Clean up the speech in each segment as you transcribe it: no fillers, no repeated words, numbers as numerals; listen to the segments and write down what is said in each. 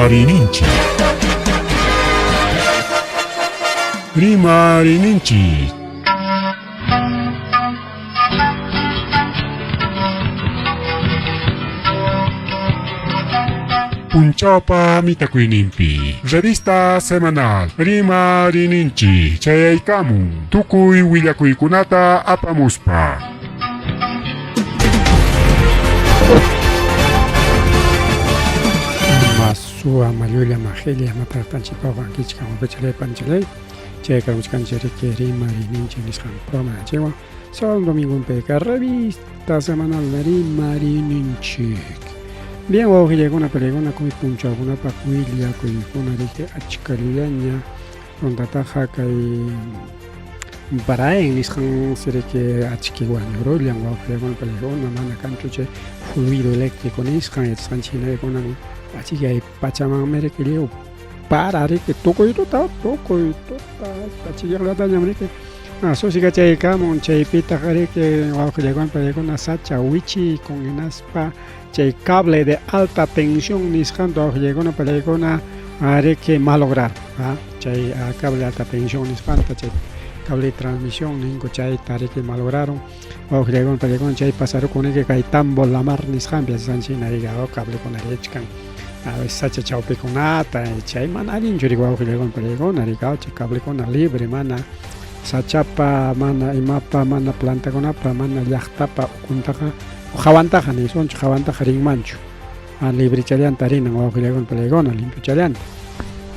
Rimarininchik. Rimarininchik. Punchawpa mitakuyninpi revista semanal Rimarininchik chayaykamun tukuy willakuykunata apamuspa. Masua mayulla majilla matarpanchikpawan ankichkan wapichalay panchalay chaykamuchkanchik riki rimarininchik nisqan programa sábado domingo peka revista semanal rimarininchik. Bien, wawqillaykuna palaykuna kuy punchawkunapaq willakuykuna riki achkallaña puntataqa kay Braen nisqan siriki achki wañurullan wawqillaykuna palaykuna mana kanchu chay fluido eléctrico nisqan yachasqanchik hina kunan achikyay pachamanmi riki lliw para riki tukuy tuta tukuy tuta achikyaqllatañam riki susikachaykamun chaypitaq riki wawqillaykuna palaykuna sacha wichiykun hinaspa chay cable de alta tensión nisqanta wawqillaykuna palaykuna riki malograr chay cable de alta tensión nisqanta chay cable de transmisión ninku chayta riki malograron wawqillaykuna palaykuna chay pasarukun riki kay Tambo La Mar nisqanpi yachasqanchik hina riki cablekuna richkan a veces sacha chawpikunata chay mana allinchu riki wawqillaykuna palaykuna riki chay cablekuna libre mana sachapa mana imapa mana plantakunapa mana llaqtapa ukuntaqa hawantaqa nisunchu hawantaqa rinmanchu librechallanta rinan wawqillaykuna palaykuna limpiochalanta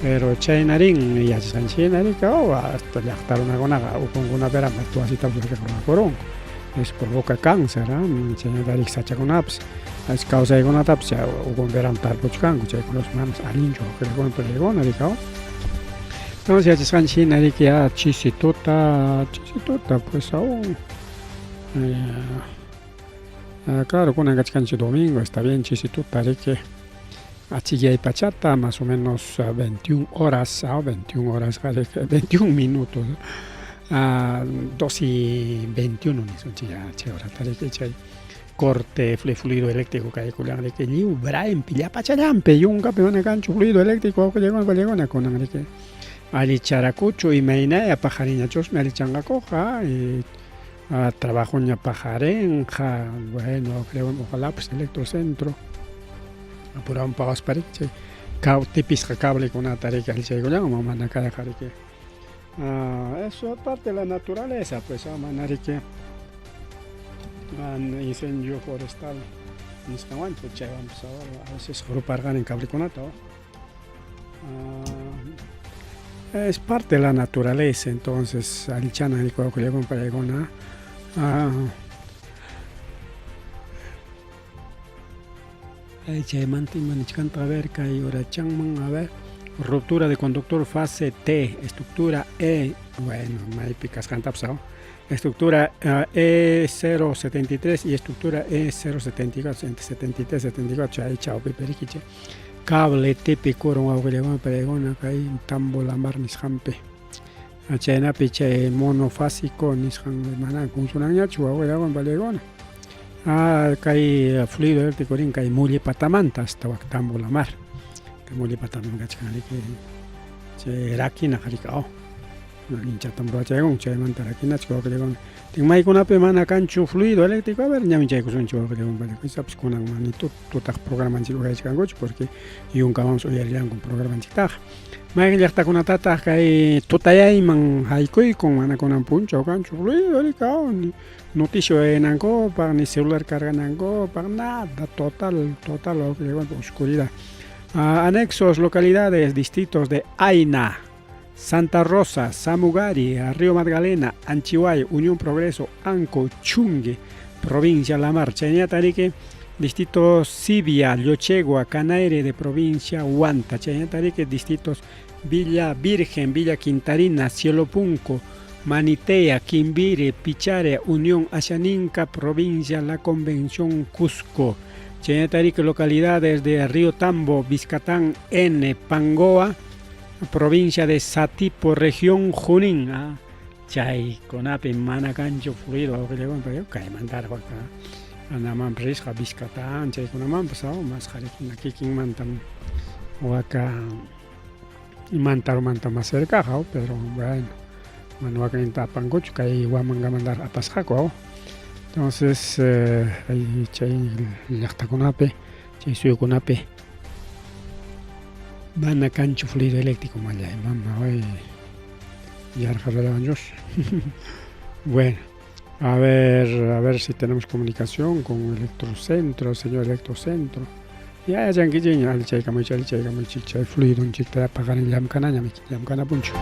pero chayna rin yachasqanchik hina riki hasta llaqta runakunaqa ukunkunapiraq wasitapas ruwakurunku eso provoca cáncer chaynata riki sachakunapas kawsaykunatapas ukunpiraq tarpuchkanku chaykunapas manas allinchu wawqillaykuna palaykuna riki. Entonces yachasqanchik hina riki chisi tuta chisi tuta pues aún claro kunan kachkanchik domingo está bien chisi tuta riki achikyay pachata más o menos 21 horas 21 horas 21 minutos 2 y 21 nisunchik chay horata riki chay corte fluido eléctrico kaykullan riki lliw Braempi llapachallanpi yunkapi mana kanchu fluido eléctrico wawqillaykuna pallaykuna kunan riki allicharakuchu imaynaya paqariñachusmi allichanqakuqa trabajoña paqarinqa bueno creo ojalá pues electrocentro apurawan pawaspa riki chay tipisqa cablekunata riki allichaykullanman mana kayqa riki eso parte de la naturaleza pues mana riki incendio forestal nisqanwanchu chaywanpas a veces ruparqani cablekunata. Es parte de la naturaleza, entonces allichana wawqillaykuna palaykuna. Chaymanta ima nichkanta a ver kay urachanman a ver ruptura de conductor fase T, estructura E, bueno, maypi kasqantapas estructura E073 y estructura E074, entre 73 y 74 chay chawpipi riki chay cable tipikurun wawqillaykuna palaykuna kay Tambo La Mar nisqanpi chaynapi chay monofásico nisqan mana funcionanñachu wawqillaykuna palaykuna kay fluido eléctrico rin kay mulli patamanta hasta wak Tambo La Mar kay mulli pataman kachkan riki chay rakina riki allinchatam ruwachaykun chaymanta rakinachik wawqillaykuna maykunapi mana kanchu fluido eléctrico a ver ñawinchaykusunchik wawqillaykuna palaykuna kunan mana tutaq programanchik uyarichkankuchu porque yunkawanpas uyarillanku programanchiktaqa mayqin llaqtakunatataq kay tutayayman haykuykun mana kunan punchaw kanchu fluido eléctrico noticia uyarinankupaq ni celular carganankupaq nada total total wawqillaykuna oscuridad. Anexos, localidades, distritos de Aina, Santa Rosa, Samugari, Río Magdalena, Anchihuay, Unión Progreso, Anco, Chungue, provincia La Mar, chaynata riki distritos Sibia, Llochegua, Canaire de provincia Huanta, chaynata riki distritos Villa Virgen, Villa Quintarina, Cielo Punco, Manitea, Quimbire, Pichare, Unión Ashaninka, provincia La Convención, Cusco. Chaynata riki localidades de Río Tambo, Vizcatán, N, Pangoa, provincia de Satipo, región Junín. Chaykunapi mana kanchu fluido wawqillaykuna kaymantaraq anamanpas risqa Vizcatán chaykunamanpas mas qarikuna kikinmantam Waka Mantarumanta más cercaqa, pero bueno, mana wakinta apankuchu kay Huamangamanta apasqaku. Entonces, chay llaqtakunapi, chay suyukunapi mana kanchu fluido eléctrico mallay mama hoy yarqa Bueno, a ver si tenemos comunicación con Electrocentro, señor Electrocentro. Ya yachankichikña allichaykamuy allichaykamuy chay fluidonchikta paqarin llamkanaña llamkanapunchu.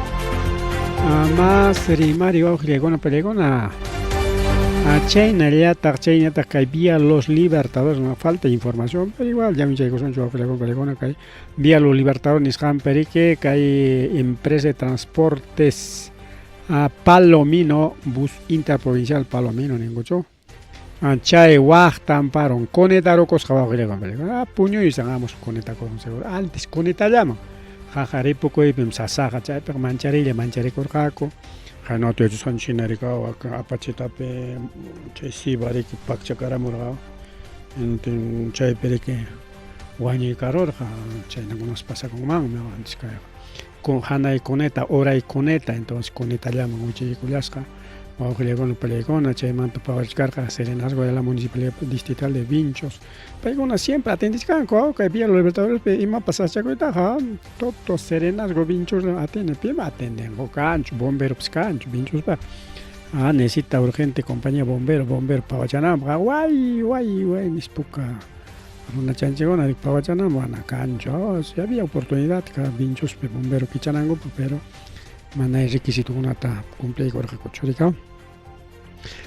Más rimari wawqillaykuna pariykuna. Chaynallataq chaynataq kay vía Los Libertadores, no falta información, pero igual llaminchaykusunchik wawqillaykuna pariykuna kay vía Los Libertadores nisqanpi riki kay empresa de transportes Palomino, bus interprovincial Palomino ninkuchu. Chay waqtanparon conetarukusqa wawqillaykuna puñuysan amos conetakurun seguro antes conetallaman qaqa ripukuypim sasaqa chaypiqa manchariylla mancharikurqaku haynata yachasqanchik hina riki apachitapi chay siba riki pakchakaramurqa chaypi riki wañuykarurqa chaynakunas pasakunmanmi antes kayqa hanay cuneta uray cuneta entonces cunetallaman wichiykullasqa wawqillaykuna pariykuna chaymanta pawarichkarqa serenazgo de la municipalidad distrital de Vinchos paykuna siempre atendichkanku kay Villa Los Libertadorespi imapas sasachakuytaqa todo serenazgo Vinchos atiende pim atendenku kanchu bomberopas kanchu Vinchospa necesita urgente compañía bombero bombero pawachananpaq way way way nispuka runachanchikkuna pawachananpaq mana kanchu si había oportunidad ka Vinchospi bombero kichanankupaq pero mana requisitokunata cumpliykurqakuchu rika.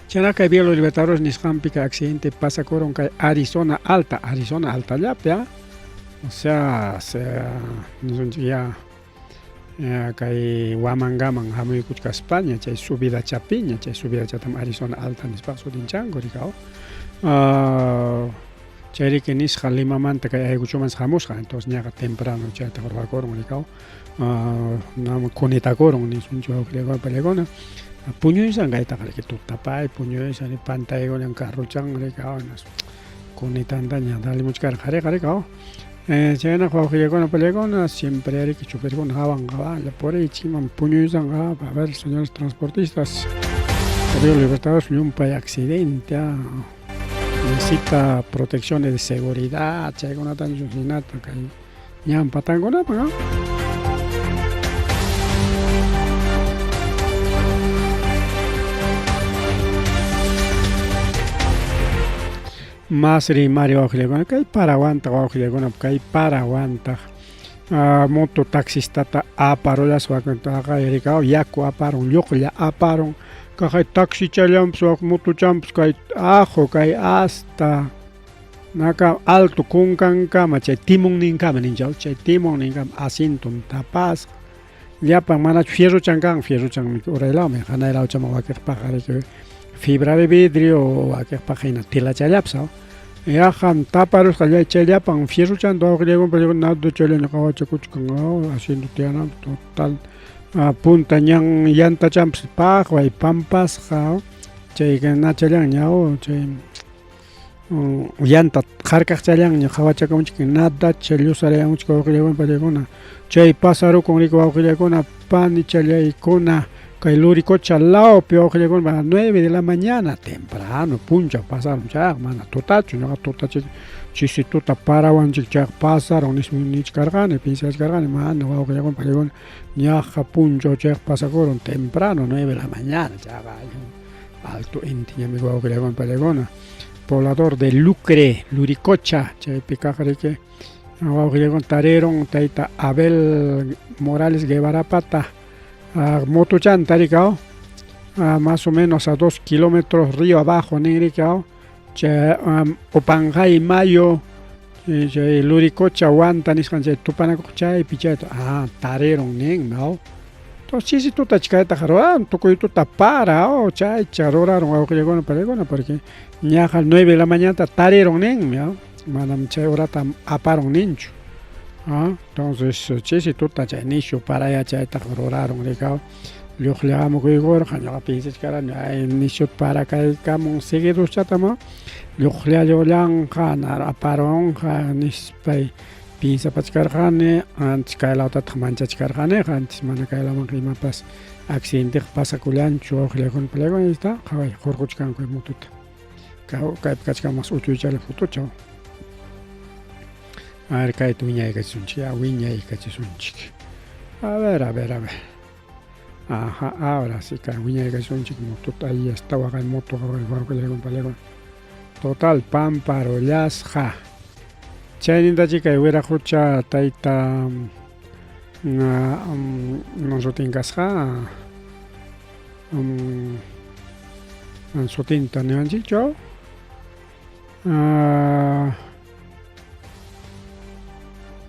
Chaynaqa kay Vía Los Libertadores nisqanpi kay accidente pasakurun kay Arizona Alta, Arizona Altallapi, o sea, nisunchik ya kay Huamangaman hamuykuchkaspaña chay subidachapiña, chay subidachatam Arizona Alta nispaqa sutinchanku rika. Chayriki nisqa Limamanta kay Ayacuchoman hamusqa, entonces ñaqa temprano chayta rurakurun rika. Conetakurun nisunchik wawqillaykuna pariykuna puñuysan kaytaqa riki tutapay puñuysan pantaykunan carrochan rika conetantaña dalimuchkarqa qhariqa rika. Chaynaqa wawqillaykuna pariykuna siempre riki choferkuna hawan hawanlla puriychik puñuysanqa a ver señores transportistas Río Libertadores llumpay accidente necesita protecciones de seguridad chaykunata hinata kay ñan patankunapaq. Más rimari wawqillaykuna kay Parahuantaq wawqillaykuna kay Parahuantaq moto taxistata aparullasqa rika yaku aparun lluqlla aparun kaqay taxichallanpas wak motochampas kay ajo kay hasta naka alto kunkankama chay timonninkama ninchaw chay timonninkama asienton tapasqa llapan manachu fierrochan kan fierrochanmi uraylawmi hanaylawchaman wakiqpaqqa riki fibra de vidrio wakiqpaq hina telachallapas yaqa taparusqa chay llapan fierrochanta wawqillaykuna nada chayllaña qawachakuchkan asiento tiyananpaq total punta ñan llantachampas paqway pampasqa chay nachallanña chay llanta harkaqchallanña qawachakamunchik nadacha llusarayamuchik wawqillaykuna pariykuna chay pasarukun riki wawqillaykuna panichallaykuna kay Luricocha lawpi wawqillaykuna a 9 de la mañana temprano punchaw pasaron chayqa mana tutachu ñuqa tuta chisi tuta parawanchik chayqa pasaron nispa nichkarqani pensachkarqani mana wawqillaykuna pariykuna ñaqa punchaw chayqa pasakurun temprano 9 de la mañana chayqa alto inti ñami wawqillaykuna pariykuna poblador de Lucre, Luricocha, chaypi kaq riki wawqillaykuna tariron tayta Abel Morales Guevarapata motochanta rika más o menos a 2 kilómetros río abajo nin rika chay Opanjay Mayo chay Luricocha Huanta nisqan chay tupanakuq chaypi chayta tariron nin no entonces chisi tuta chaytaqa ruran tukuy tuta para chaycha ruraron wawqillaykuna pariykuna porque ñaqa 9 de la mañana tariron ninmi manam chay horata aparon ninchu entonces chisi tuta chay nishu paraya chaytaqa ruraron rika lluqlla hamukuykurqa ñuqa pensachkarani ay nishuta para kaykamun seguidoschatam lluqlla lluqllanqa aparunqa nispay Piensapachkarqani, antes kay lawtataq manchachkarqaniqa, antes mana kay lawmanqa imapas accidenteqa pasakullanchu, wawqillakuna palaykuna, ahí está, qhaway hurquchkanku motuta. Kaypi kachkan mas uchuychalla fotocha. A ver, kayta wiñaykachisunchik, ya wiñaykachisunchik. A ver, a ver, a ver. Ajá, ahora sí, kay wiñaykachisunchik motota, ahí está waqay moto wawqillaykuna palaykuna. Total, pamparullasqa. Chaynintachi kay wiraqucha tayta iman sutin kasqa sutinta niwanchikchu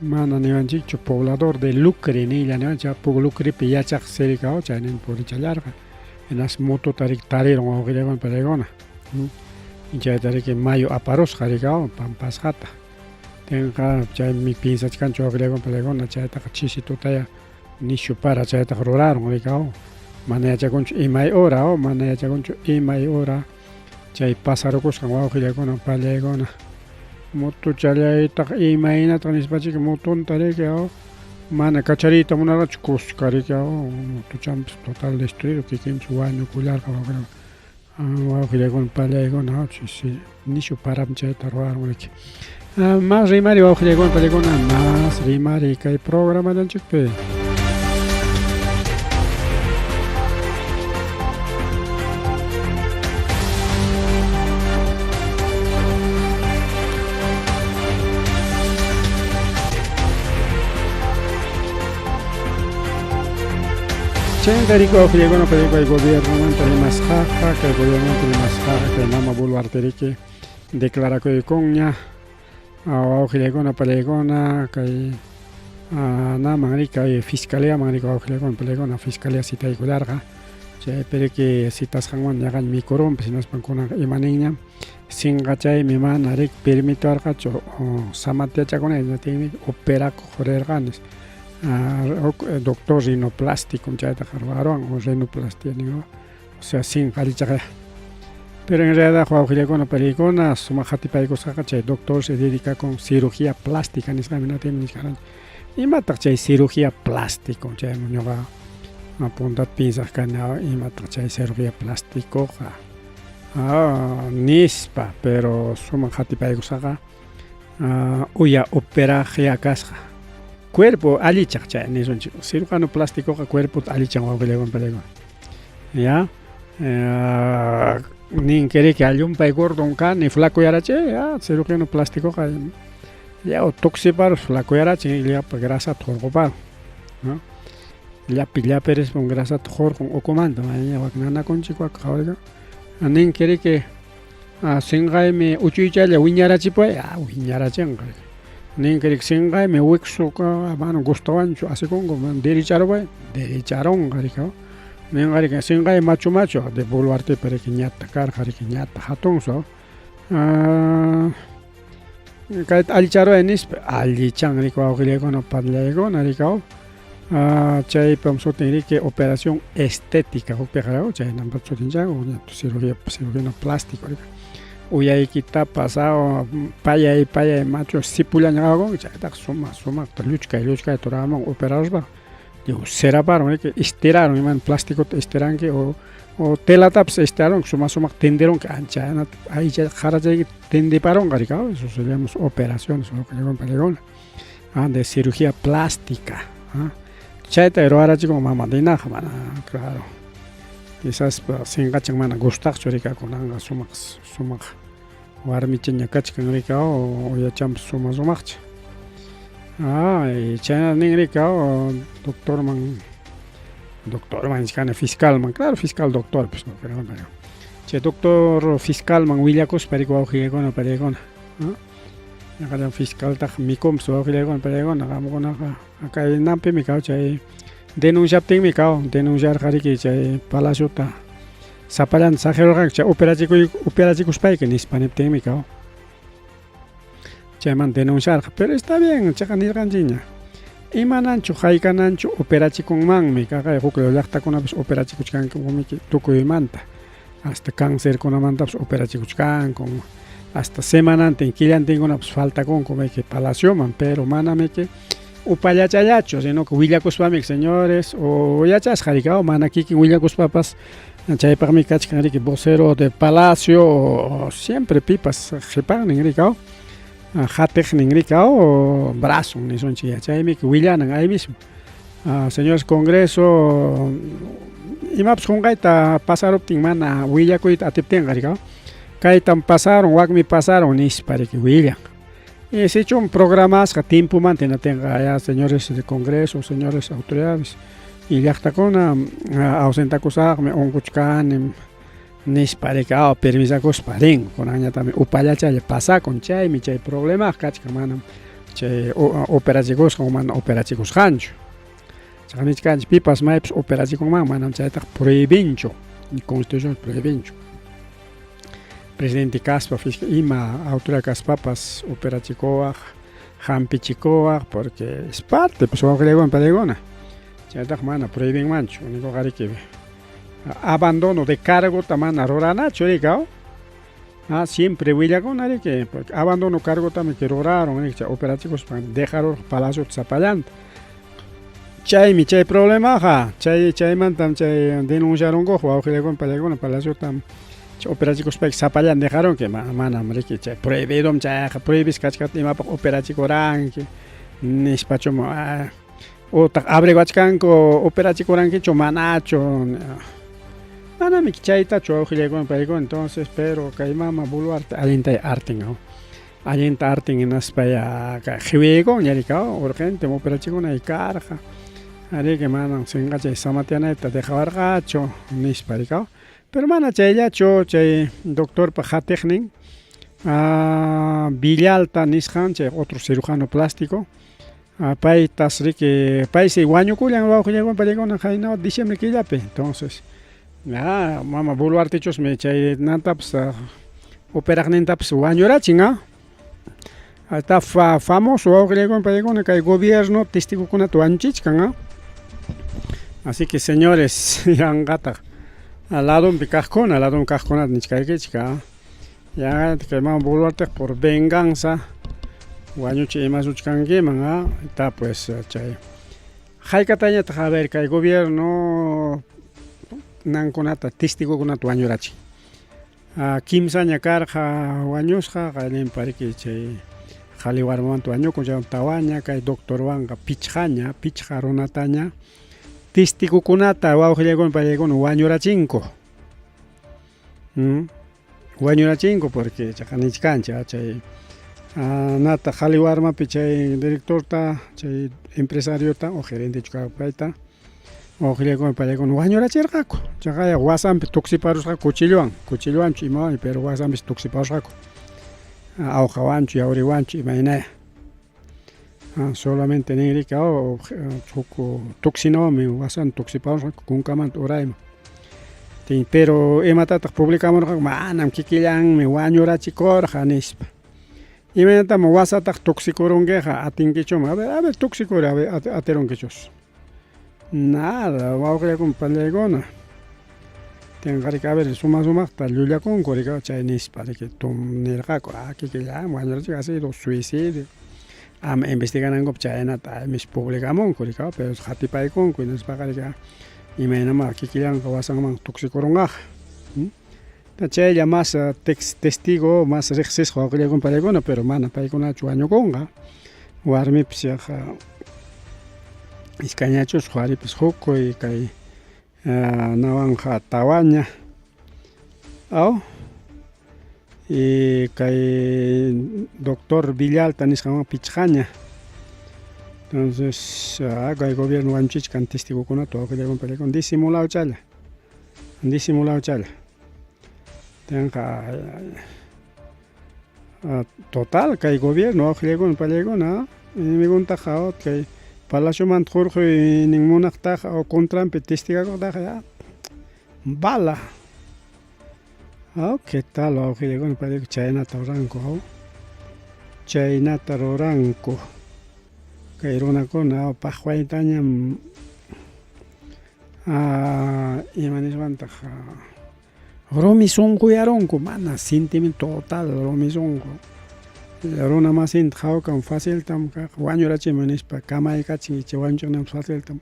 mana niwanchikchu poblador de Lucre niylla niwanchik Lucrepi yachaq sirikaw chaynin purichallarqa hinas motota riki tarirun wawqillaykuna palaykuna chayta riki mayu aparusqa rikaw pampasqata tinqa chaymi piensachkanchu wawqillaykuna palaykuna chaytaqa chisi tutaya nishu para chaytaqa rurarun rikaw mana yachakunchu imay hora o mana yachakunchu imay hora chay pasarukusqan wawqillaykuna pallaykuna motuchallaytaq imaynataq nispachik motonta riki o mana kachariyta munarqachu kuska riki o motuchanpas total destruido kikinpas wañukullarqa wawqillaykuna wawqillaykuna pallaykuna nishu param chayta rurarun riki mas rimari wawqillaykuna pallaykuna mas rimari kay programallanchikpi. Chayta riki wawqillaykuna pallaykuna kay gobiernomanta rimasqaqa kay gobiernomanta rimasqaqa kay mama Boluarte riki declarakuykunña wawqillaykuna pallaykuna kay naman riki kay fiscaliaman riki wawqillaykuna pallaykuna fiscalia citaykullarqa chaypi riki citasqanmanta ñaqaña mikurunpas hinaspan kunanqa imaninña sinqachaymi mana riki permituwarqachu samatyachakunay hinaptinmi operakuq rirqani huk doctor rinoplástico chaytaqa ruwaruwan o rinoplastia nin o sea sinqa allichaqya pero en realidad wawqillaykuna pariykuna sumaq qatipaykusqaqa chay doctor se dedica con cirugía plástica nisqami hinaptinmi nichkarqanchik imataq chay cirugía plástico chaymi ñuqa puntata piensaq kani imataq chay cirugía plásticoqa nispa pero sumaq qatipaykusqaqa uya operaqya kasqa cuerpo allichaq chay nisunchik cirujano plásticoqa cuerpota allichan wawqillaykuna pariykuna ya ninkiriki llumpay gordon kani flacoyarachin ya cirujano plásticoqa ya tuksiparus flacoyarachin llapa grasata hurquparun no llapi llapirispan grasata hurqun ukumanta wak nanakunchik wak qhawarika ninkiriki sinqaymi uchuychalla wiñarachipuway wiñarachinqa ninkiriki sinqaymi wiksuqa mana gustawanchu asikunku derecharuway derecharunqa riki ninqa riki sinqay machu machu de Boluartepa riki ñata karqa riki ñata hatunsu kayta allicharuway nispa allichan riki wawqillaykuna parlaykuna riki chaypam sutin riki operación estética hukpiqa chaynampa sutinchaku cirugía cirujano plástico riki uyaykitapas payay payay machu sipullaña qhawakunki chaytaqa sumaq sumaqta lluchkay lluchkayta ruramun operaruspa ceraparun riki estirarun imayna plasticota estiranki o telatapas estirarunki sumaq sumaq tenderunki ancha aycha qarachaykita tendiparunqa riki eso se llama operaciones wawqillaykuna de cirugía plástica chayta ruwarachikun mama Dinaqa mana claro quizás sinqachan mana gustaqchu riki kunanqa sumaq sumaq warmichaña kachkan riki uyachanpas sumaq sumaqcha chayna nin riki doctorman doctorman nichkani fiscalman claro fiscal doctor pues chay doctor fiscalman willakuspa riki wawqillaykuna pariykuna ñaqallan fiscaltaq mikunpas wawqillaykuna pariykuna qamkunaqa kaynampimi kaw chay denunciaptinmi kaw denunciarqa riki chay palaciota sapallanta saqirurqanku chay operachikuy operachikuspayki nispa niptinmi kaw chayman denunciarqa pero está bien chaqa nirqanchikña imananchu haykananchu operachikunmanmi kaqay huk llaqtakunapas operachikuchkanku tukuymanta hasta cancerkunamantapas operachikuchkanku. Hasta semanantin, killantinkunapas faltakunku miki palacioman, pero mana miki upallachallachu, sino que willakuspami, señores, o yachasqa riki, mana kikin willakuspapas chaypaqmi kachkan riki vocero de palacio, o siempre pipas qhipannin riki, hatiqnin riki, o brazon nisunchik, chaymi willanan ahí mismo. Señores Congreso, imapas qunqayta pasaruptin mana willakuyta atiptinqa riki, kaytam pasaron, wakmi pasaron nispa riki willan. Y sichum programasqa tiempomanta hinatinqa ya señores de Congreso, señores autoridades y llaqtakuna ausentakusaqmi, unquchkanim nispa riki, permisakuspa rin, kunanñataqmi upallachalla pasakun, chaymi chay problemaqa kachkan, manam chay operachikusqan o mana operachikusqanchu. Chaqa nichkanchik pipas maypas operachikunman, manam chaytaqa prohibinchu, constitución prohibinchu. Presidente kaspa, fiscal, ima autoridad kaspapas operachikuwaq, hampichikuwaq, porque es parte, pues wawqillaykuna paykuna. Chaytaqa mana prohibinmanchu, único riki abandono de cargota mana ruranachu riki, siempre willakuna riki, porque abandono cargotami que ruraron, riki, chay operachikuspa dejaron palacio sapallanta. Chaymi chay problemaqa, chay chaymantam chay denunciaronkuqa wawqillaykuna paykuna palaciotam operachikuspayki sapallan dejaronki, manam riki chay prohibidom chayqa, prohibisqa kachkaptin imapaq operachikuranki nispachum, utaq averiguachkanku operachikurankichu manachu, manami chaytachu wawqillaykuna paykuna. Entonces, pero kay mama Boluarte allinta artin, allinta artin hinaspa ya qiwiykunña riki, urgente operachikunay karqa, ariki manam sinqachay samatianayta dejawarqachu nispa riki. Pero mana chayllachu, chay doctorpa hatiqnin Villalta nisqan, chay otro cirujano plástico, paytas riki, paysi wañukullan wawqillaykuna paykuna qayna diciembre killapi. Entonces, mama Boluartechusmi chay nantapas operaqnintapas wañurachin. Está famoso wawqillaykuna paykuna kay gobierno testigokunata wañuchichkan. Así que, señores, yanqataq ladonpi kaqkuna, ladonpi kaqkunata nichkaykichik, ya kay mama Boluarte por venganza wañuchi imasuchkankiman, está pues chay haykatañataq, a ver, kay gobierno nankunata testigokunata wañurachin. Kimsaña karqa wañusqa, qallinpa riki chay qhali warmamanta wañukun, chay tawaña, kay doctorwanqa pichqaña, pichqa runataña testigokunata wawqillaykuna paykuna wañurachinku. Wañurachinku porque chaqa nichkanchik chay nata qhali warmapi chay directorta, chay empresariota o gerentechu payta wawqillaykuna paykuna wañurachirqaku. Chaqa wasanpi tuksiparusqaku cuchillowan, cuchillowanchu imawanchu, pero wasanpi tuksiparusqaku. Awqawanchu, yawriwanchu imaynaya. Solamente nin riki huk tuksinawanmi wasan tuksiparusqaku kunkamanta urayman. Pero imatataq publicamurqaku, manam kikillanmi wañurachikurqa nispa. Imaynatam wasataq tuksikurunkiqa atinkichuma, a ver tuksikuri, a ver atirunkichus. Nada, wawqillaykuna pallaykuna. Tinqa riki, a ver, suma sumaqta llullakunku riki, chay nispa riki nirqaku, kikillanmi wañurachikun, ha sido suicidio. Ama investiganankupaq chaynata mis publicamunku riki, pero qatipaykunku hinaspaqa riki imaynamá kikillanqa wasanman tuksikurunqaqa. Chaylla más testigo más riqsisqa wawqillaykuna pallaykuna, pero mana paykunachu wañukunqa. Warmipas yaqa iskayñachus, qharipas hukuy kay nawanja tawaña. Aw y kay doctor Villalta nisqanwan pichqaña. Entonces, kay gobierno wañuchichkan testigokunata wawqillaykuna pallaykuna disimulado challa, disimulado challa. Tinqa total kay gobierno wawqillaykuna pallaykuna enemigontaqa kay palaciomanta hurquynin munaqtaqa o contranpi testigakuqtaqa ya bala. ¿Qué tal wawqillaykuna pallaykuna chaynata ruranku? Chaynata ruranku. Kay runakuna paqwaytañam ima nishwantaq Rumi sunquyarunku, mana sentimiento total rumi sunqu. Runa masinta qhawkan faciltam kaq wañurachiman nispa kamaykachin icha wañuchiqninpas faciltam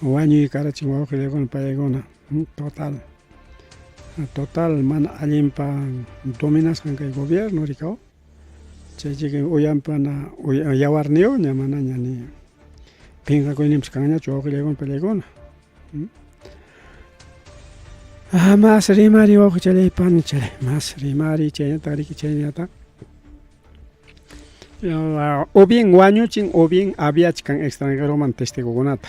wañuykarachin wawqillaykuna paykuna total total mana allinpa dominasqan kay gobierno rikaw chay chiki uyanpana yawarniyuqña manaña ni pinqakuyninpas kanñachu wawqillaykuna pallaykuna. Ah, mas rimari wawqichalay panichalay, mas rimari chaynata riki chaynata. O bien wañuchin o bien aviachkan extranjeroman testigokunata.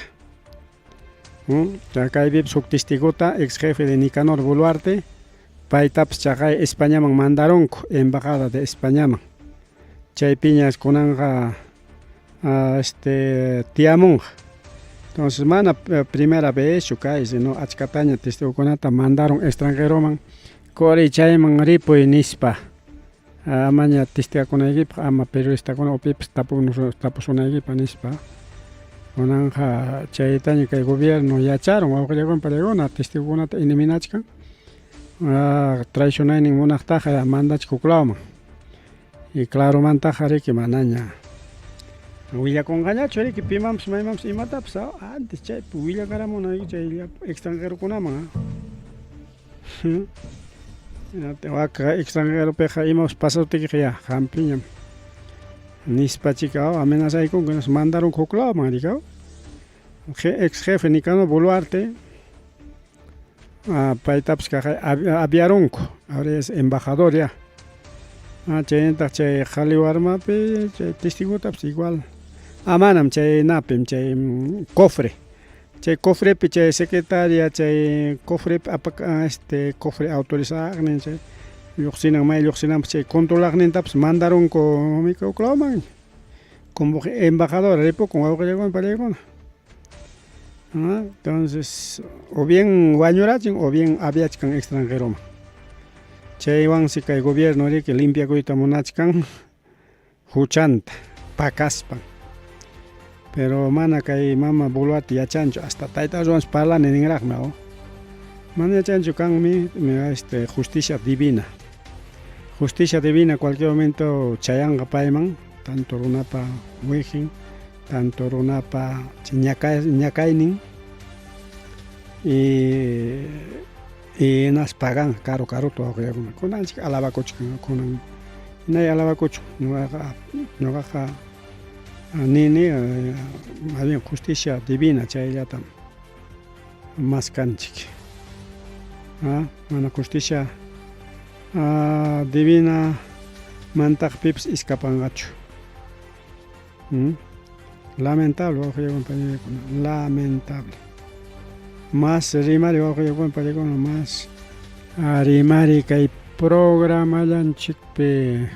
Kaypipas huk testigota ex jefe de Nicanor Boluarte paytapas chaqay Españaman mandarunku embajada de Españaman. Chaypiñas kunanqa este tiyamunqa. Entonces mana primera vezchu kay sino achkataña testigokunata mandaron extranjeroman quriy chayman ripuy nispa. Amaña testigakunaykipaq ama periodistakuna o pipas tapusunaykipaq nispa. Kunanqa chaytaña kay gobierno yacharun wawqillakuna pallaykuna testigokunata eliminachkan traicionaynin munaqtaqa mandachik huk lawman. Y claromantaqa riki manaña willakunqañachu riki pimanpas maymanpas imatapas antes chaypi willakaramuna chay extranjerokunaman. Waka extranjeropiqa imapas pasasuptikiqa ya hampiñam nispa chika amenazaykunku hinaspa mandarunku huk lawman riki ex jefe Nicanor Boluarte paytapas kaq aviarunku ahora es embajador ya chaynataq chay qhali warmapi chay testigotapas igual manam chaynapim chay cofre chay cofrepi chay secretaria chay cofrepi apak este cofre autorizaqnin chay lluqsinan may lluqsinanpaq chay controlaqnintapas mandarunku huk lawman como embajador ripukun wawqillaykuna pallaykuna entonces o bien wañurachin o bien aviachkan extranjeroman chaywansi kay gobierno riki limpiakuyta munachkan huchanta pakaspan pero mana kay mama Boluarte yachanchu hasta tayta Dioswanpas parlani ninraqmi mana yachanchu kanmi este justicia divina justicia divina cualquier momento chayanqa payman tanto runapa wiqin tanto runapa ñakaynin y hinaspa paganqa karu karuta wawqillakuna kunanchik alabakuchkan kunan hinay alabakuchun ñuqaqa ñuqaqa nini más bien justicia divina chayllatam maskanchik mana justicia divina mantaq pipas iskapanqachu. Lamentable wawqillaykuna pañaykuna, lamentable. Mas rimari wawqillaykuna pañaykuna, mas rimari kay programallanchikpi.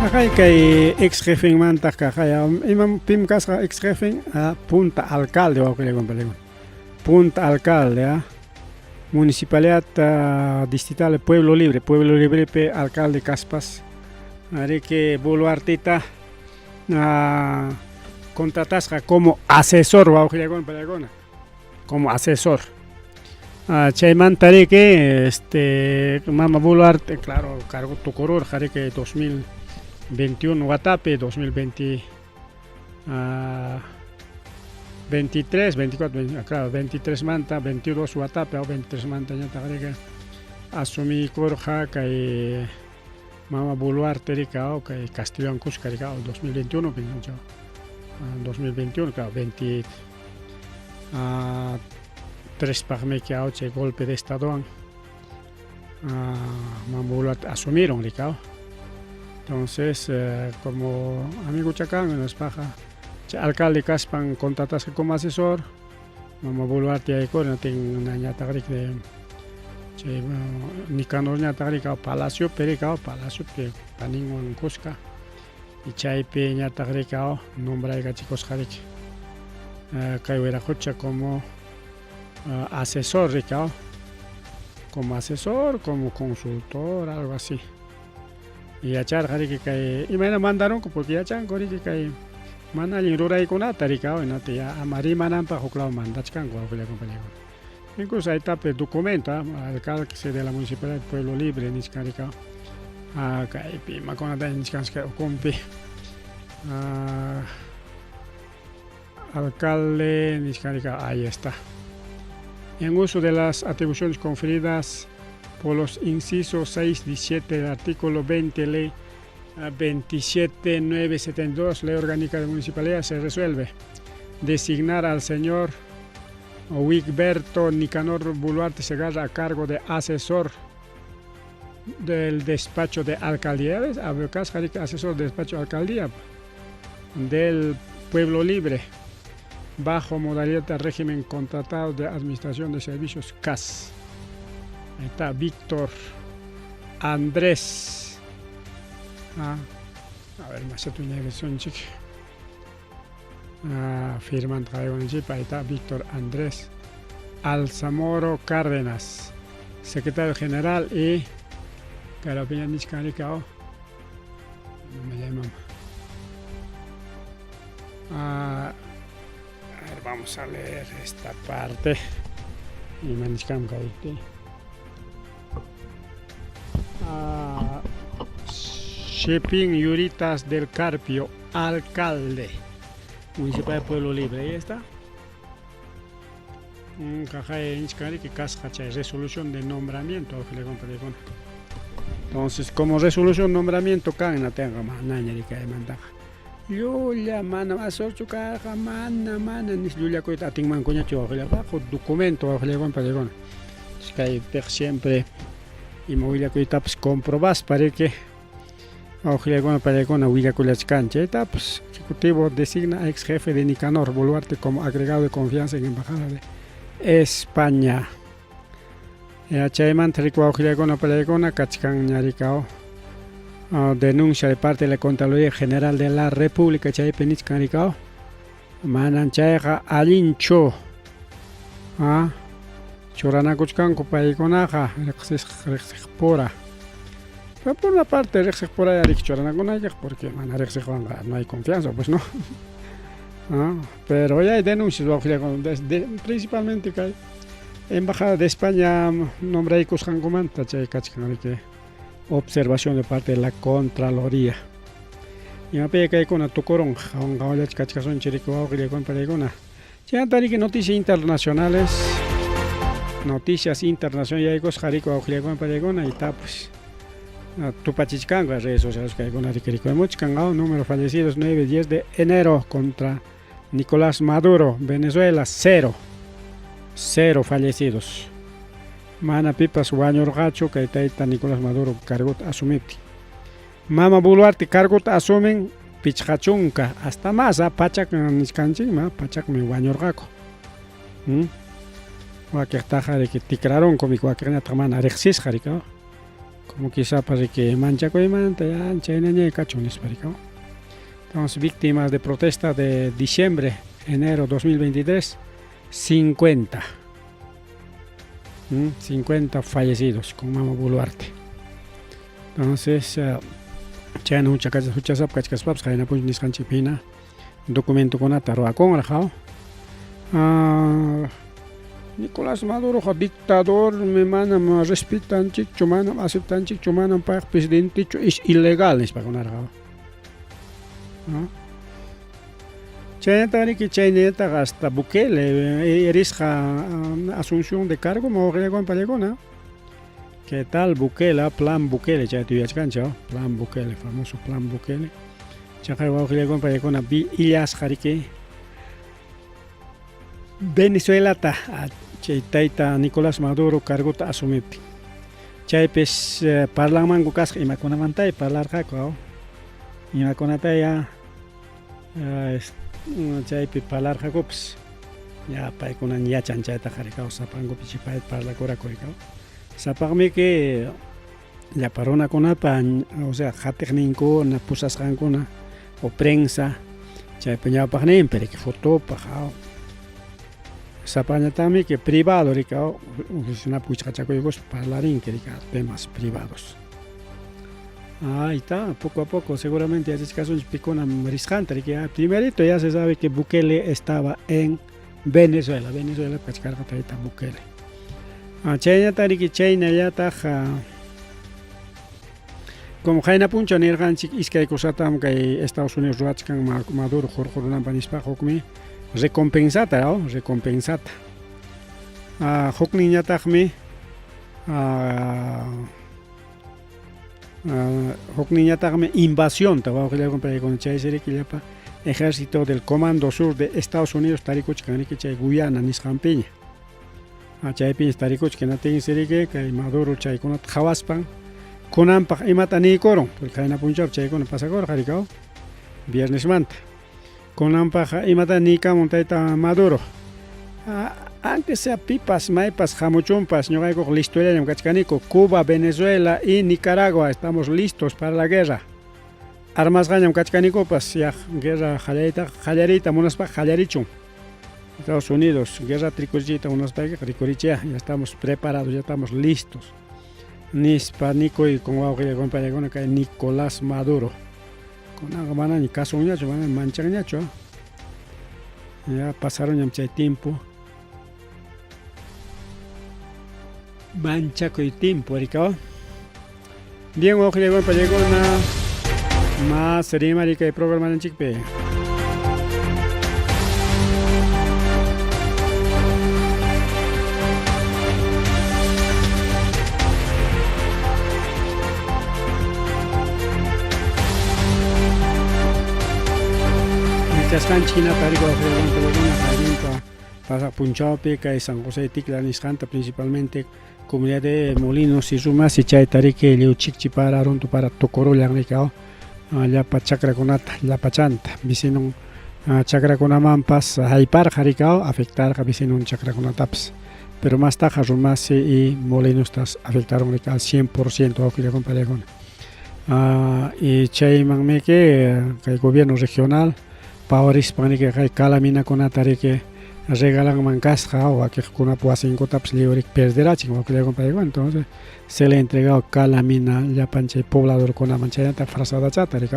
Haqay kay ex jefenmantaq kaqay imam pim kasqa ex jefen punta alcalde wawqillaykuna pañaykuna. Punta alcalde municipalidad distrital Pueblo Libre, Pueblo Librepi alcalde kaspas riki Boluartita contratasqa como asesor wawqillaykuna pañaykuna como asesor. Chaymanta riki este mama Boluarte claro cargo tukururqa riki 2021 watapi 2020 23, 24, 20, claro, 23 manta, 22 watapi o 23 manta ñataq riki asumiykurqa kay mama Boluarte riki kay Castillowan kuska riki 2021 2021 claro, 23 paqmiki chay golpe de estadowan mama Boluarte asumiron riki. Entonces como amigocha kan hinaspaqa chay alcalde kaspan contratasqa como asesor mama Boluarte yaykurqa natin ñataq riki chay Nicanor ñataq riki palaciopi riki palaciopi paninwan kuska y chaypi ñataq riki nombraykachikusqa riki kay Wiraqucha como asesor riki como asesor, como consultor, algo así. Yacharqa riki kay imayna mandarunku porque yachanku riki kay mana allin ruraykunata riki hinata ya ama rimananpaq huk law mandachkanku wawqillakuna panikuna. Incluso ahí está documento, alcalde de la municipalidad de Pueblo Libre nichkan riki kaypi imakunata nichkanchik kay ukunpi. Alcalde nichkan riki, ahí está. En uso de las atribuciones conferidas por los incisos 6, 17 del artículo 20, ley 27972, ley orgánica de municipalidad, se resuelve designar al señor Wigberto Nicanor Boluarte Segarra a cargo de asesor del despacho de alcaldía, asesor del despacho de alcaldía del Pueblo Libre, bajo modalidad de régimen contratado de administración de servicios CAS. Ahí está Víctor Andrés. A ver, más firman ahí está Víctor Andrés Alzamoro Cárdenas, secretario general y me llaman. A ver, vamos a leer esta parte. Y Shepin Yuritas del Carpio, alcalde municipal de Pueblo Libre. Ahí está. Resolución de nombramiento. Entonces, como resolución de nombramiento, kan tenga Llulla mana asorchu karqa mana mana nis llullakuyta atinmankuñachu wawqillapaq documento wawqillakuna paykuna. Kaypiq siempre ima willakuytapas comprobaspa riki wawqillakuna paykuna willakullachkan chaytapas. Ejecutivo designa a ex jefe de Nicanor Boluarte como agregado de confianza en Embajada de España. Ya chaymanta riki wawqillakuna paykuna kachkan ñarikao. Denuncia de parte de la Contraloría General de la República chaypi nichkan rikao manan chayqa allinchu churanakuchkanku paykunaqa riqsiqpura. Pero por una parte riqsiqpura riki churanakunaykiq porque mana riqsiqwanqa no hay confianza, pues no. Pero ya hay denuncias principalmente kay Embajada de España nombraykusqankumanta chay kachkan riki observación de parte de la Contraloría. Imapi kaykuna tukurun qhawan kachkasunchik riki wawqillakuna paykuna. Chaymanta riki noticias internacionales. Noticias internacionales yaykusqa riki wawqillakuna paykuna y pues tupachichkanku redes sociales kaykuna riki rikurimuchkan número fallecidos 9 10 de enero contra Nicolás Maduro, Venezuela 0. 0 fallecidos. Mana pipas wañurqachu kay tayta Nicolás Maduro cargota asumiptin. Mama Boluarte cargota asumen pichqa chunka hasta más pachak nichkanchik ma pachakmi wañurqaku. Wakiqtaqa riki tikrarunku wakiqñataq mana riqsisqa riki como quizá riki manchakuymanta ya chaynañay kachun nispa riki. Entonces víctimas de protesta de diciembre, enero 2023, 50. 50 fallecidos con Mama Boluarte. Entonces, chayna huchasapa kachkaspapas qayna nisqanchik hina documentokunata ruwakunraq. Nicolás Maduro dictador manam respetanchikchu manam aceptanchikchu manam payqa presidentechu es ilegal nispakunarqa. Chaynata riki chaynataqa hasta Bukele risqa asunción de cargo mawqillakuna paykuna. ¿Qué tal Bukele? Plan Bukele, chayta yuyachkanchik, Plan Bukele, famoso Plan Bukele. Chaqay wawqillakuna paykuna illasqa riki Venezuelata chay tayta Nicolás Maduro cargota asumiptin. Chaypis parlanmanku kasqa imakunamantay parlarqaku imakunataya chaypi parlarqakupas ya paykuna yachan chaytaqa rikaw sapankupi chay parlakuraku rikaw. Sapaqmiki llapa runakunapa o sea qatiqninkuna pusasqankuna o prensa chaypa ñawpaqninpi riki fotopaq Sapañataqmi privado riki oficinapi wichqachakuykuspa parlarinki riki temas privados. Ahí está, poco a poco, seguramente yachachkasunchik pikunam risqanta, riki. Primerito ya se sabe que Bukele estaba en Venezuela, Venezuela kachkarqa tayta Bukele. Chaynata riki chaynallataq como qayna punchaw nirqanchik iskay cosatam kay Estados Unidos ruwachkan Maduro hurqurunanpaq nispa, hukmi recompensata, ¿no? Recompensata. Hukninñataqmi hukninñataqmi invasionta wawqillaykuna paykuna chaysi riki llapa ejército del Comando Sur de Estados Unidos tarikuchkan riki chay Guyana nisqanpiña. Chaypiña tarikuchkan hinaptinsi riki kay Maduro chaykunata qhawaspan kunanpaq imata niykurun, porque qayna punchawpi chaykuna pasakurqa riki viernesmanta. Kunanpaq imata niykamun tayta Maduro. Aunque sea pipas, maypas hamuchunpas, ñuqaykuqa listollañam kachkaniku. Cuba, Venezuela y Nicaragua estamos listos para la guerra. Armasqañam kachkanikupas, yaq guerra qallariyta qallariyta munaspaqa qallarichun. Estados Unidos, guerra rikurichiyta munaspaykiqa rikurichiya, ya estamos preparados, ya estamos listos. Nispa nikuy con wawqilla compañerakuna kay Nicolás Maduro. Kunanqa manaña kasunñachu, manaña manchanñachu. Ya pasaronñam chay tiempo. Manchakuy tiempo, rikaw. Bien, wawqilla compañerakuna, más rimari kay programanchikpi. Yachasqanchik hinata riki wawqilla allinta pasaq punchawpi kay San José de Ticla nisqanta principalmente comunidad de Molinos y Rumasi chayta riki lliw chikchi para runtu para tukurullan riki llapa chakrakunata llapachanta vecinon chakrakunamanpas hayparqa riki afectarqa vecinon chakrakunatapas pero mastaqa Rumasi y Molinostas afectaron riki al 100% wawqilla compañerakuna. Y chaymanmi kay gobierno regional pawarispan riki kay calaminakunata riki regalanman kasqa wakiqkunapa wasinkutapas lliw riki perderachin wawqilla compañerakuna. Entonces se le ha entregado calamina llapan chay pobladorkunaman chaynata frazadachata riki.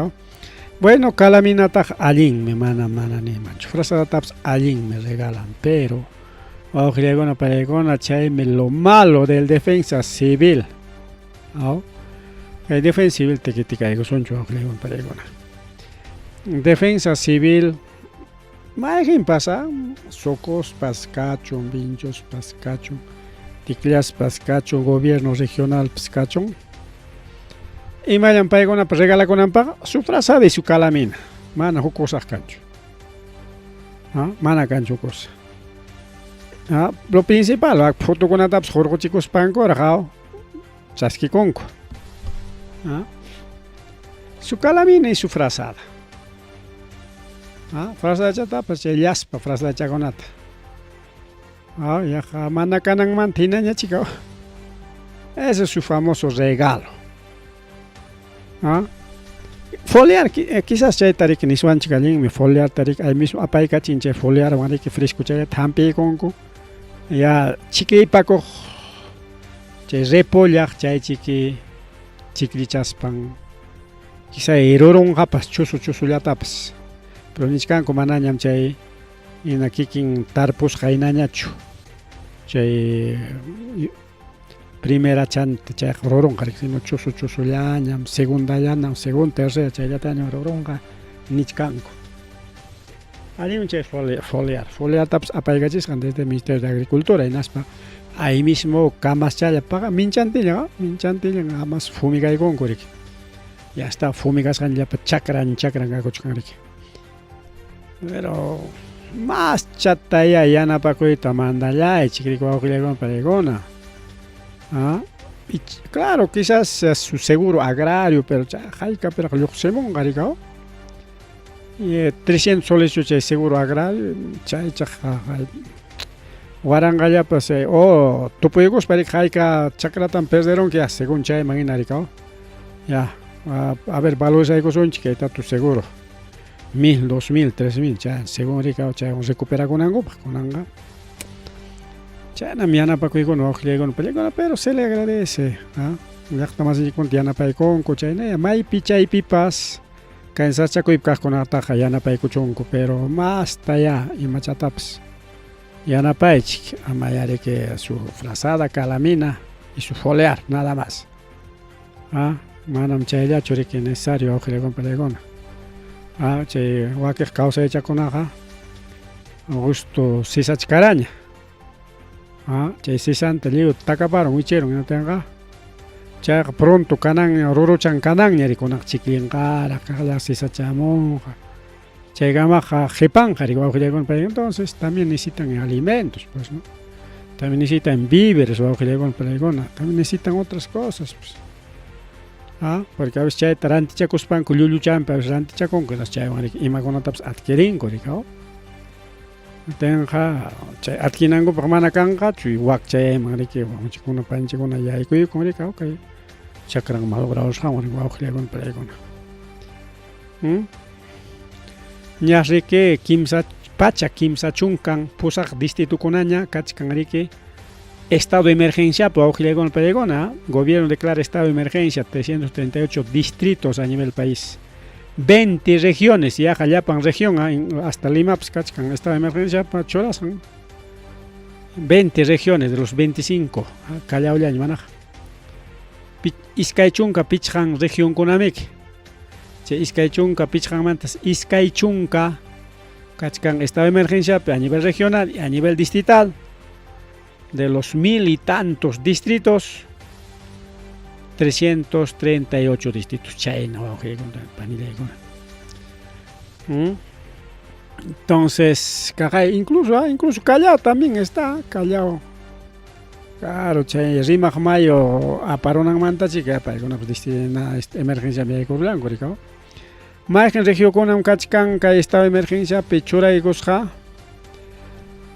Bueno, calaminataqa allinmi, mana mana niymanchu. Frazadatapas allinmi regalan, pero wawqillaykuna paykuna chaymi lo malo del defensa civil. Kay defensa civil tikitikaykusunchu wawqillaykuna paykuna. Defensa civil mayqinpas Socospas kachun, Vinchospas kachun, Ticllaspas kachun, gobierno regionalpas kachun. Imallam paykunapa regalakunanpaq su frazada y su calamina, mana huk cosaq kanchu. Mana kanchu cosa. Lo principal, fotokunatapas hurquchikuspankuraq chaskikunku. Su calamina y su frazada. Frazadachatapas chay llaspa frazadachakunata. Yaqa mana kananmanta hinaña chika. Ese es su famoso regalo. Foliar, quizás chayta riki niswanchik allinmi, foliarta riki ahí mismo apaykachin chay foliarwan riki fresco chayllata hampiykunku. Ya chikiypakuq chay repollaq chay chiki chiklichaspan quizá rurunqapas chusu chusullatapas. Pero nichkanku manañam chay hina kikin tarpusqa hinañachu. Chay primera chanta chayqa rurunqa riki, sino chusu chusullañam, segundallañam, segunda, tercera chayllatañam rurunqa nichkanku. Allinmi chay foliar. Foliartapas apaykachisqan desde el Ministerio de Agricultura hinaspa ahí mismo kamaschalla paga minchantilla, minchantilla amas fumigaykunku riki. Ya está fumigasqan llapa chakran chakran kakuchkan riki. Pero más chataya yanapakuyta mandallaychik riki wawqillaykuna paykuna. Y claro, quizás sea su seguro agrario, pero haykapiraq lluqsimunqa riki. Y 300 soles chay seguro agrario, chaychaq waranqallapas o tupuykuspa riki hayka chakratan perderunki ya según chayman hina riki. Ya, a ver valorizaykusunchik kayta tu seguro. 1000, 2000, 3000 chay según riki chaywan recuperakunankupaq kunanqa. Chaynam yanapakuykuna wawqillaykuna paykuna, pero se le agradece. Llaqta masinchikkunata yanapaykunku chaynaya maypi chaypipas kay sasachakuypi kaqkunataqa yanapaykuchunku pero mastayá imachatapas yanapaychik amayá riki su frazada calamina y su foliar nada más ah manam chayllachu riki necesario wawqillaykuna panaykuna ah chay wakiq kawsaychakunaqa gusto sisachkaraña Ah, chay sisanta lliw takaparun wichirun hinaptinqa chayqa pronto kanan ruruchan kananña rikunaqa chiklinqaraq kaqlla sisachamunqa chaykamaqa qipanqa riki wawqillaykuna pay entonces también necesitan alimentos pues no también necesitan víveres wawqillaykuna panaykuna también necesitan otras cosas pues ah porque a veces chayta rantichakuspanku llulluchanpi a veces rantichakunku chaywan riki imakunatapas adquirinku riki Tenqa chay adquinankupaq mana kanqachu wakchayayman riki wawanchikkuna panchikkuna yaykuykun riki kay chakran malograrusqanwan riki wawqillaykuna palaykuna. Ñas riki kimsa pacha kimsa chunkan pusaq distritukunaña kachkan riki estado de emergenciapi wawqillaykuna palaykuna gobierno declara estado de emergencia 338 distritos a nivel país. 20 regiones, yaqa llapan región, hasta Limapas kachkan estado de emergencia churasqan. 20 regiones de los 25, Callaollaña manaqa. Iskay chunka pichqan regionkunamiki. Chay iskay chunka pichqanmantas iskay chunka kachkan estado de emergencia a nivel regional y a nivel distrital. De los 1000 y tantos distritos, 338 distritos. Chayna wawqillaykuna panillaykuna. Entonces, kaqay incluso, incluso Callao también está, Callao. Claro, chay Rimaq mayu aparunanmanta chika paykunapas emergencia yaykurullanku rikaw. Mayqin regionkunam kachkan kay estado de emergenciapi churaykusqa.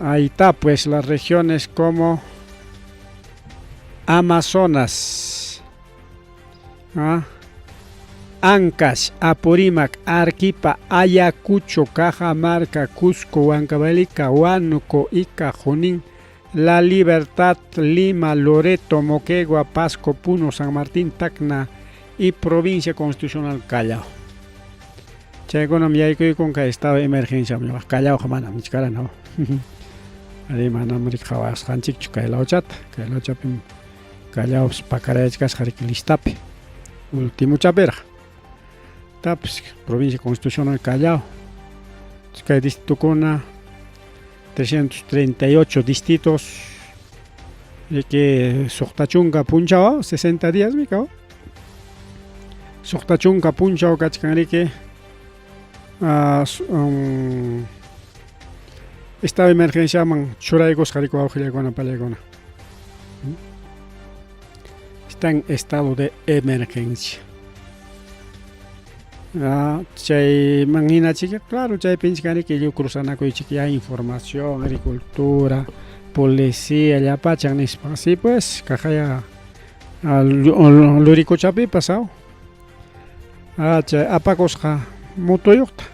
Ahí está pues las regiones como Amazonas, Ancash, Apurímac, Arequipa, Ayacucho, Cajamarca, Cusco, Huancavelica, Huánuco, Ica, Junín, La Libertad, Lima, Loreto, Moquegua, Pasco, Puno, San Martín, Tacna y Provincia Constitucional Callao. Chaykunam yaykuykun kay estado de emergencia Callao manam nichkara no. Ari manam riki qhawasqanchikchu kay lawchata, kay lawchapim Callaopas pakarayachkasqa riki listapi ultimochapiraq. Tapis Provincia Constitucional Callao. Kay distritokuna 338 distritos riki suqta chunka punchaw 60 días mikaw. Suqta chunka punchaw kachkan riki estado de emergenciaman churaykusqa riki wawqillaykuna panaykuna. Está en estado de emergencia. Chayman hina chika, claro, chaypinchik riki lliw cruzanakuychik ya información, agricultura, policía, llapachan nispa. Sí pues, kaqaya Luricochapipas chay apakusqa motuyuqta.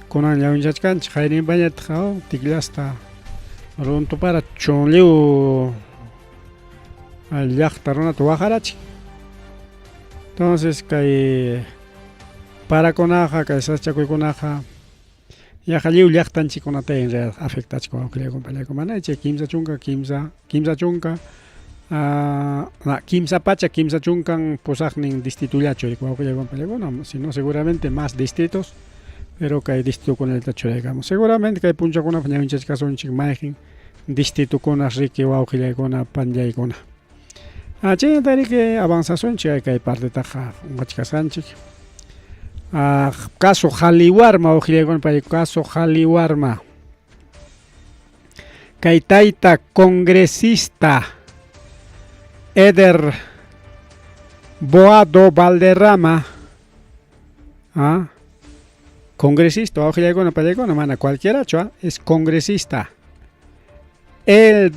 Kunan ñawinchachkanchik qayninpañataq tikllasta runtupara chunlliw llaqta runata waqarachin. Entonces kay parakunaqa kay sasachakuykunaqa yaqa lliw llaqtanchikkunata en realidad afectachkan wawqillaykuna panaykuna mana chay kimsa chunka kimsa kimsa chunka kimsa pacha kimsa chunkan pusaqnin distritullachu wawqillaykuna panaykuna sino seguramente más distritos pero kay distritukunallata churaykamun seguramente kay punchawkunapaq ñawinchachkasunchik mayqin distritukuna riki wawqillaykuna panillaykuna. Chaynata riki avanzasunchik kay partetaqa qunqachkasqanchik. Caso Qhaliwarma wawqillaykuna pay caso Qhaliwarma. Kay tayta congresista Eder Boado Valderrama congresista wawqillaykuna panaykuna mana cualquierachu es congresista. El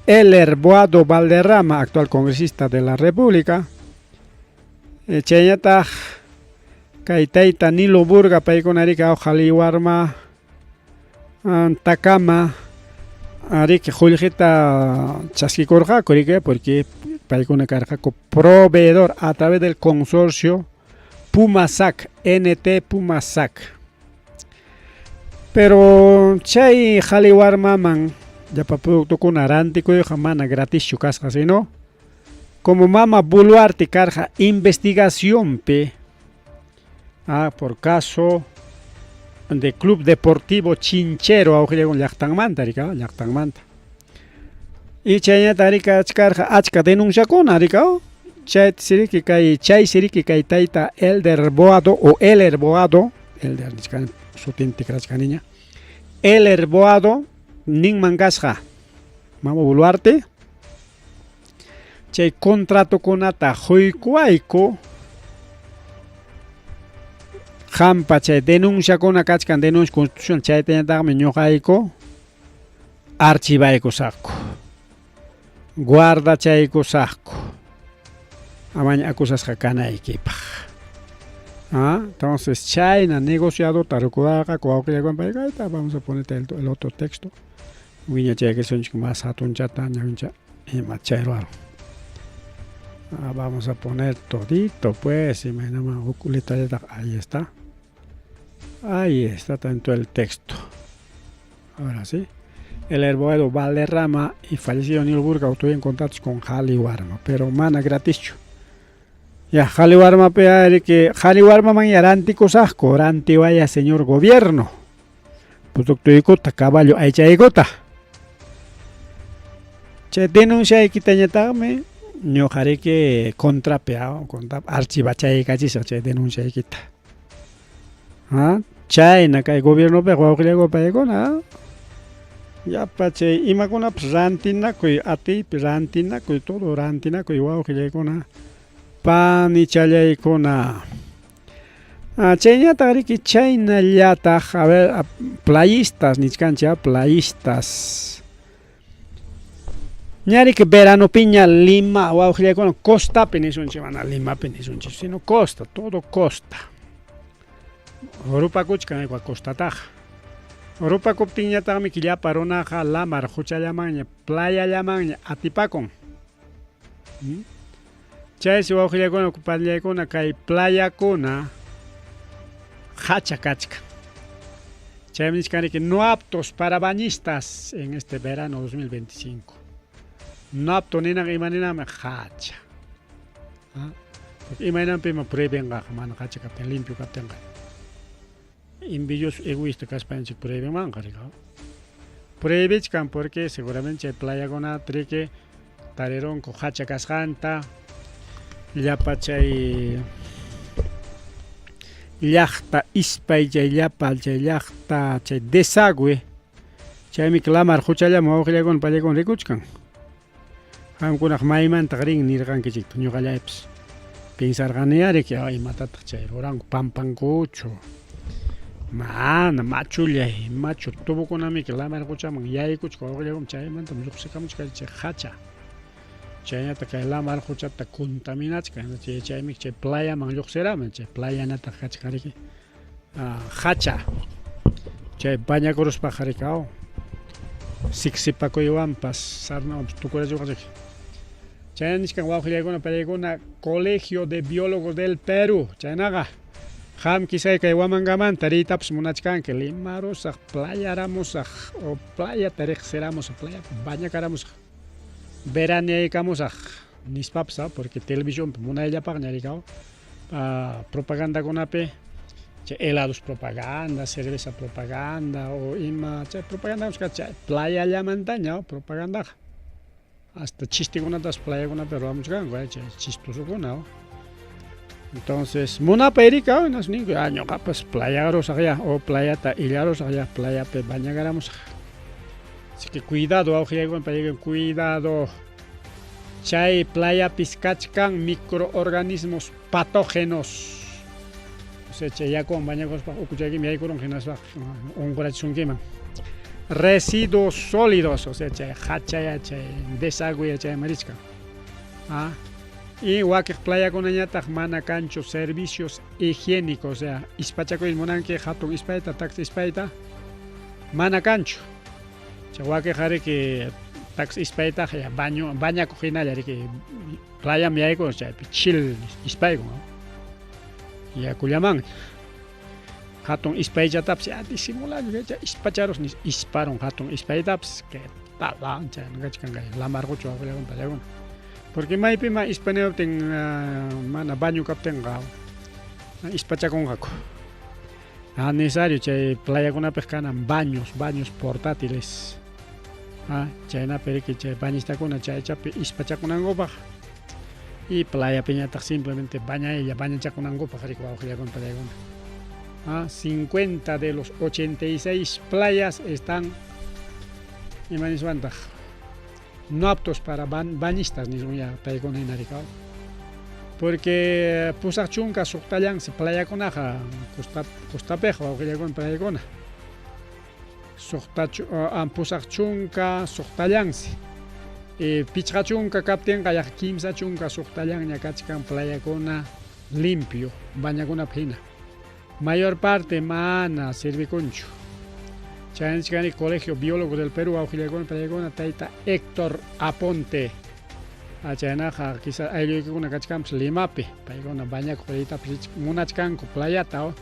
Eler Boado Valderrama, actual congresista de la República. Chaynataq kay tayta Nilo Burga paykuna riki Qhaliwarma takama riki qullqita chaskikurqaku riki porque Paykuna karqaku proveedor a través del consorcio Pumasac, NT Pumasac. Pero chay qhali warmaman llapa productokuna rantikuyqa mana gratischu kasqa, sino como mama Boluarte karqa investigacionpi por caso de Club Deportivo Chinchero awqillakuna llaqtanmanta rika llaqtanmanta. Y chayñata rikachkarqa achka denunciakuna rika chay siriki kay chay siriki kay tayta Elder Boado o Eler Boado, Elder nichkani sutin tikrachkaniña, Eler Boado ninman kasqa mama Boluarte chay contratokunata quykuwayku qampa chay denunciakuna kachkan denuncia constitucional chaytañataqmi ñuqayku archivaykusaqku guardachaykusaqku amaña acusasqa kanaykipaq. Entonces chayna negociadota rukurarqaku wawqillaykuna payqa vamos a poner el otro texto wiñachaykisunchik más hatunchata ñawincha ima chay ruwarun. Vamos a poner todito pues imaynaman huk letrallataq ahí está. Ahí está tanto el texto. Ahora sí. El herboedo Valderrama y fallecido Nil Burga tuvieron contactos con Jali Warma, pero mana gratischu. Ya, Jali Warma pe que Jali Warma man ya rantikusaqku, rantiwaya señor gobierno. Productoykota, caballo aychaykota. Chay denunciaykitañataqmi ñuqariki contrape contra archivachaykachisaq chay denunciaykita. Chayna kay gobiernopiqa wawqillayku paykuna llapa chay imakunapas rantinakuy atiypi rantinakuy todo rantinakuy wawqillaykuna panichallaykuna. Chayñataq riki chaynallataq a ver playistas nichkanchik playistas. Ñariki veranopiña Lima wawqillaykuna costapi nisunchik mana Limapi nisunchik sino costa, todo costa. Rupakuchkan costataqa. Rupakuptinñataqmi llapa runaqa lamar quchallamanña playallamanña atipakun. Chaysi wawqillaykuna panillaykuna kay playakuna hacha kachkan. Chaymi nichkaniki no aptos para bañistas en este verano 2025. No apto ninaqa ima ninami hacha. Imaynanpima prohibinqaqa mana hacha kaptin limpio kaptinqa. Envidioso egoísta kaspanchik prohibinmanqa rika. Prohibichkan porque seguramente chay playakunata riki tarirunku hacha kasqanta llapa chay llaqta ispay chay llapa chay llaqta chay desagüe chaymi lamar quchallaman wawqillaykuna pallaykuna rikuchkan. Qamkunaq maymantaq rin nirqankichikta ñuqallaypas pensarqani riki imatataq chay ruranku pampankuchu mana machullay machu tubukunamiki lamar quchaman yaykuchka wawqillaykuna chaymantam lluqsikamuchka chay hacha. Chaynata kay lamar quchata contaminachkan chay chaymi chay playaman lluqsiraman chay playanataq kachkan riki hacha. Chay bañakuruspaqa riki siksipakuywanpas sarnawanpas tukurachiwanchik. Chayna nichkan wawqillaykuna pallaykuna Colegio de Biólogos del Perú chaynaqa qam quizá kay Huamangamanta riytapas munachkanki limarusaq playaramusaq o playata riqsiramusaq playa bañakaramusaq veraneaykamusaq nispapas porque televisionpi munayllapaqña rika propagandakunapi chay helados propaganda, cerveza propaganda o ima chay propaganda chay playallamantaña propagandaqa. Hasta chistikunatas playakunapi ruwamuchkanku chay chistosokuna. Entonces munapay rika ninku ñuqapas playarusaq ya o playata illarusaq ya playapi bañakaramusaq. Así que cuidado wawqillaykuna pallaykuna cuidado. Chay playapis kachkan microorganismos patógenos. O sea, chay yakuwan bañakuspa ukuchaykimi yaykurunqa hinaspa unqurachisunkiman. Residuos sólidos, o sea, chay hachaya, chay desagüe chayman richkan. Y wakiq playakunañataq mana kanchu servicios higiénicos, o sea, ispachakuyta munanki hatun ispayta, taksi ispayta, mana kanchu. Chay wakiq riki Tax ispaytaqa ya baño bañakuq hinalla riki playaman yaykun chaypi chill ispaykun yakullaman. Hatun ispaychatapas ya disimulani chay ispacharus nis isparun hatun ispaytapas que tal ancha kachkan kay lamar qucha wawqillakuna payakuna. Porque maypima ispanayaptin mana baño kaptinqa ispachakunqaku. Ah, necesario chay playakunapiq kanan baños, baños portátiles. Ah, chaynapi riki chay bañistakuna chaychapi ispachakunankupaq y playapiñataq simplemente bañaylla bañachakunankupaq riki wawqillakuna payakuna. Ah, 50 de los 86 playas están ima niswantaq no aptos para bañistas niswan paykuna hina riki porque 80 suqtallansi playakunaqa costapiqa wawqillakuna paykuna 86 suqtallansi 50 kaptinqa yaqa 30 suqtallanña kachkan playakuna limpio bañakunapaq hina. Mayor parte mana servikunchu. Chaynichkani Colegio Biólogo del Perú wawqillakuna payakuna tayta Héctor Aponte. Chaynaqa quizá aylluykikuna kachkanpas Limapi paykuna bañakuq riytapas munachkanku playata.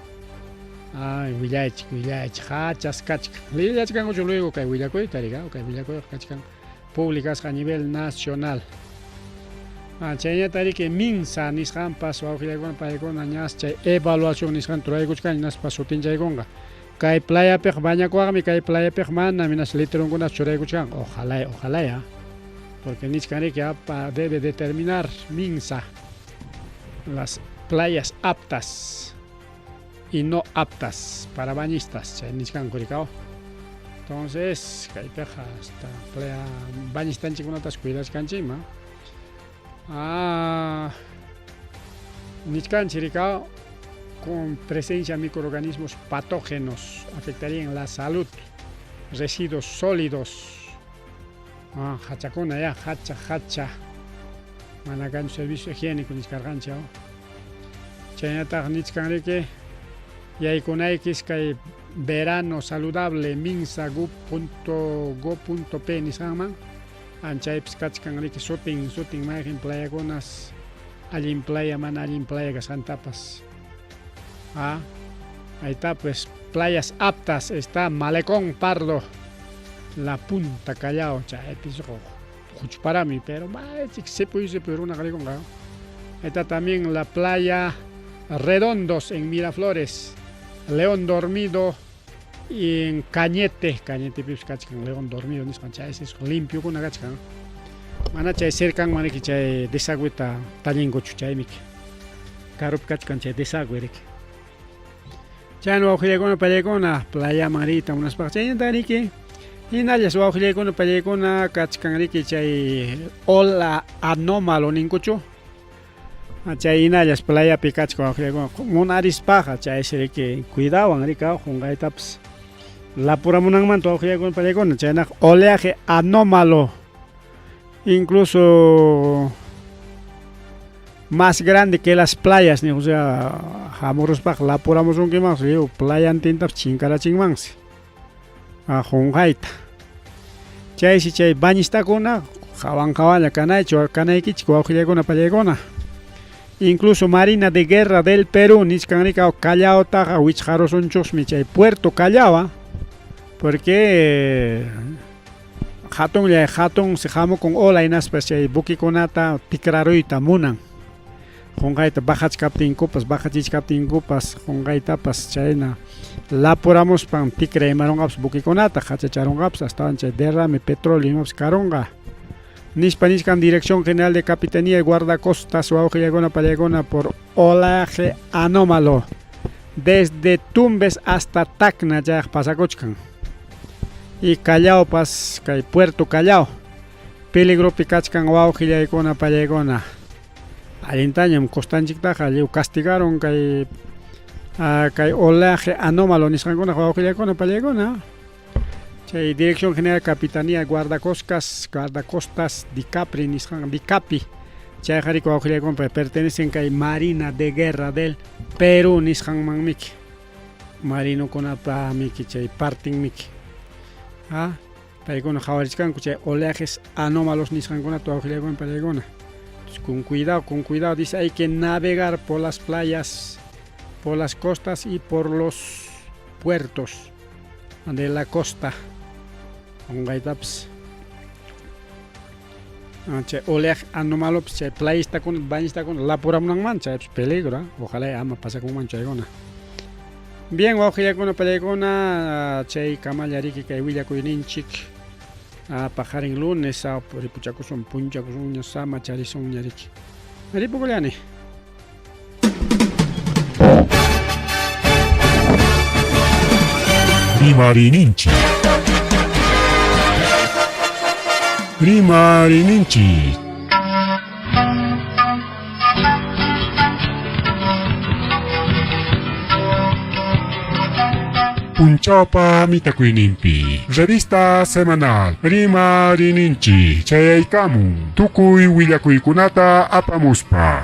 Ay, willaychik, willaychik, hachas kachkan. Lillachkankuchu luego kay willakuyta rika, kay willakuyqa kachkan publicasqa a nivel nacional. Chayñata riki MINSA nisqanpas wawqillakuna paykuna ñas chay evaluación nisqanta ruraykuchkan hinaspa sutinchaykunqa. Kay playapiqa bañakuwaqmi, kay playapiqa mana minas letreronkunata churaykuchkan. Ojalá, ojalá ya. Porque nichkan riki debe determinar MINSA las playas aptas y no aptas para bañistas. Chay nichkanku rikaw. Entonces, kaypiqa hasta playa bañistanchikkunatas cuidachkanchikman. Ah, nichkanchik rikaw con presencia de microorganismos patógenos afectarían la salud, residuos sólidos. Ah, hachakuna ya, hacha, hacha. Mana kanchu servicio higiénico nichkarqanchik. Chaynataq nichkan riki yaykunaykis kay verano saludable minsa.gob.pe nisqanman anchaypis kachkan riki sutin sutin mayqin playakunas allin playa mana allin playa kasqantapas. Ah, ahí está pues playas aptas está Malecón Pardo, la Punta Callao, chaypis huchparami, pero sipuy sipuy runa qarikunqa. Ahí está también la playa Redondos en Miraflores, León Dormido y en Cañete, Cañete pipis kachkan León Dormido nisqan chay limpio kuna kachkan. Mana chay cercan maniki chay desagüeta tallinkuchu chaymiki. Karupi kachkan chay desagüe riki. Chayna wawqillakuna pallaykuna playaman riyta munaspaqa chaynata riki hinallas wawqillaykuna pallaykuna kachkan riki chay ola anómalo ninkuchu. Chay hinallas playapi kachkan wawqillaykuna munarispaqa chaysi riki cuidawan riki qunqaytapas lapuramunanmanta wawqillaykuna pallaykuna chaynaqa oleaje anómalo incluso más grande que las playas, o sea, hamuruspaqa lapuramusunkimansi lliw playantintapas chinkarachinmansi qunqayta. Chaysi chay bañistakuna hawan hawanlla kanaychu kanaykichik wawqillaykuna pallaykuna. Incluso Marina de Guerra del Perú nichkan rika Callaotaqa wichqarusunchusmi chay Puerto Callao, porque hatunlla hatunsi hamukun ola hinaspas chay buquikunata tikraruyta munan. Qunqayta bajachkaptinkupas bajachichkaptinkupas qunqaytapas chayna lapuramuspan tikra imarunqapas buquikunata hachacharunqapas astawan chay derrame petróleo imapas karunqa. Nispa nichkan Dirección General de Capitanía y Guardacostas wawqillaykuna pallaykuna por oleaje anómalo desde Tumbes hasta Tacna chayaq pasakuchkan. Y Callaopas kay Puerto Callao peligropi kachkan wawqillaykuna pallaykuna. Allintañam costanchiktaqa lliw castigaron kay kay oleaje anómalo nisqankuna wawqillaykuna pallaykuna. Chay Dirección General Capitanía Guardacostas, Guardacostas Dicapri nisqan Dicapi. Chayqa riki wawqillaykuna pertenecen kay Marina de Guerra del Perú nisqanman miki. Marinokunapa miki chay partin miki. Ah, Paykuna qhawarichkanku chay oleajes anómalos nisqankunata wawqillaykuna pallaykuna. Con cuidado, con cuidado, dice, hay que navegar por las playas, por las costas y por los puertos de la costa. Qunqaytapas chay oleaje anómalopas chay playistakuna, bañistakuna lapuramunanman chaypas peligro, ojalá ama pasakunman chaykuna. Bien, wawqillakuna pallaykuna, chay kamalla riki kay willakuyninchik paqarin lunes ripuchakusun punchakusunña samacharisunña riki. Ripukullani. Rimarininchik. Rimarininchik. Punchawpa mitakuyninpi. Revista semanal Rimarininchik chayaykamun tukuy willakuykunata apamuspa.